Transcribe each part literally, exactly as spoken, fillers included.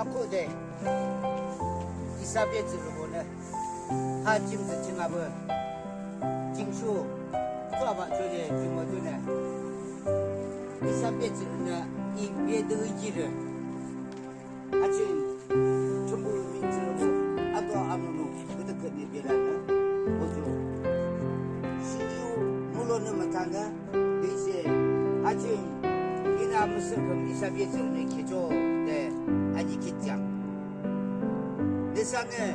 Khode, isa betsührübonü ha jimtsü ching abo jingsho tsoba chode jumütunü, isa betsührünü i bede jire. Haching Thrünpuh mihtsürübo ato anunu küdükhüh ne belanü, ojo shiyu mulonü müthanü, tüshe haching inü amüsüh khüm isa betsührünü kheahchode anikhitjang. Nüsanü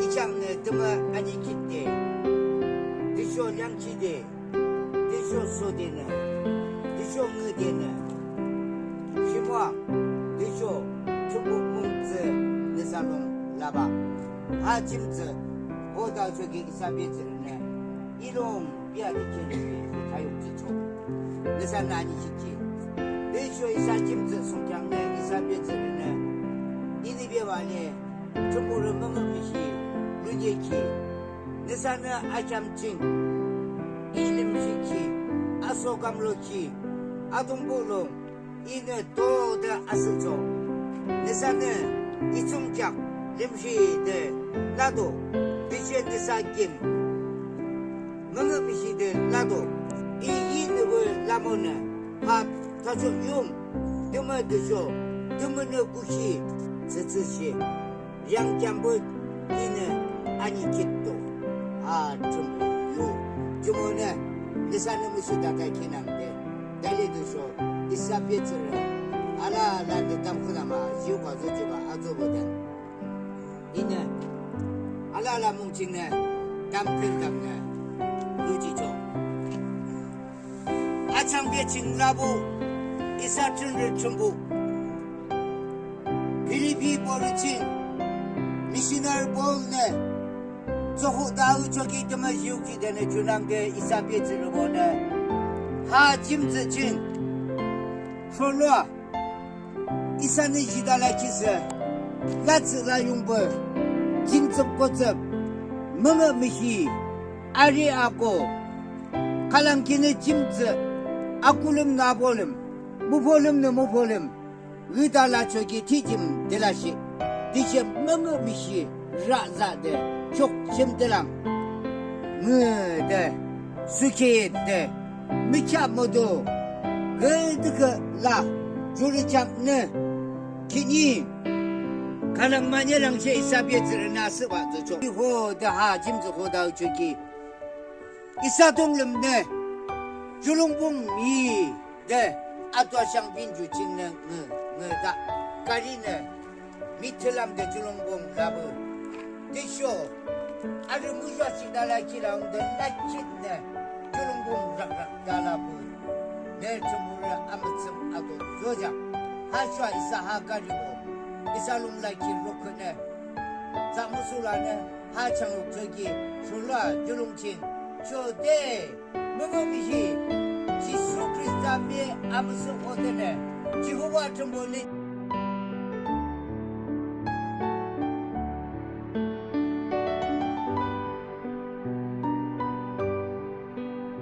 i kheahnü tümü anikhitde, tüsho leangkhide, tüsho sodenü, tüsho ngüdenü, shimüang, tüsho Thrünpuh mungtsü nüsa lung labah. Ha jimtsü hodachoki isa betsührünü i lung bia dikeh lung thayuk jihchoh. Nüsanü anikhitji. Tüsho isa jimtsü thsungkheaknü isa betsührünü inü bebah le Thrünpuh le müngühmühi lunyekhi. Nüsanü akheam ching i limshikhi, aso kamlokhi, Atungpuh lung inü tode asühchoh. Nüsanü i thsungkheak limshide lado, tüshe nüsa kim müngühmühide lado, i yinübo lamonü ha thachoh yung tümü tüsho tümünü kukhi tsütsüshe yangkiambo inü anikhitdo. A Thrünpuh yo. Jumonü nüsanü müsüh tata khinangde dale tüsho isa betsührü alalanü tamkhüntamnüa jihbah zojihbah atsübah de inü alala mung chingnü tamkhüntamnü lujihchoh. Achangbe ching labuh, isa Thrünrü Thrünpuh Philippi borü ching missionary Paul-nü tsühü thachoki tümü jihkhi denü junangde isa betsührübonü ha jimtsü ching sholua isanü jidalakhi thsü latsü layungbe jingtsüp kotsüp müngühmühi ari ako khülang kinü jimtsü akulüm nü abolüm, mupolüm nü mupolüm, yüdalachoki thijim delashih, tüshe müngühmühi rüzahde chokchim delang ngüde, sukhide, mükheahmudu küdükhüh la jurü chaknü khihni khülang mane langshe isa betsührünü asühbah zochoh. Hode ha jimtsü hodachoki isa dunglim nü julungbung mide ato ashang binju chingnü ngü ngüda, garinü mithilamde julungbung labah. Tüsho arü muzhoshihde lakhi la ungde lakhitnü julungbung rakrak da labah. Nü Thrünpuh le amütsüm ato zojang. Ha shuwa isa ha garibo isa lung lakhi rokünü tsamusulanü ha changyu choki sholua julung ching chode müngühmühi Jisu Khrista mii amüsüh hodenü Jihova Thrünpuh le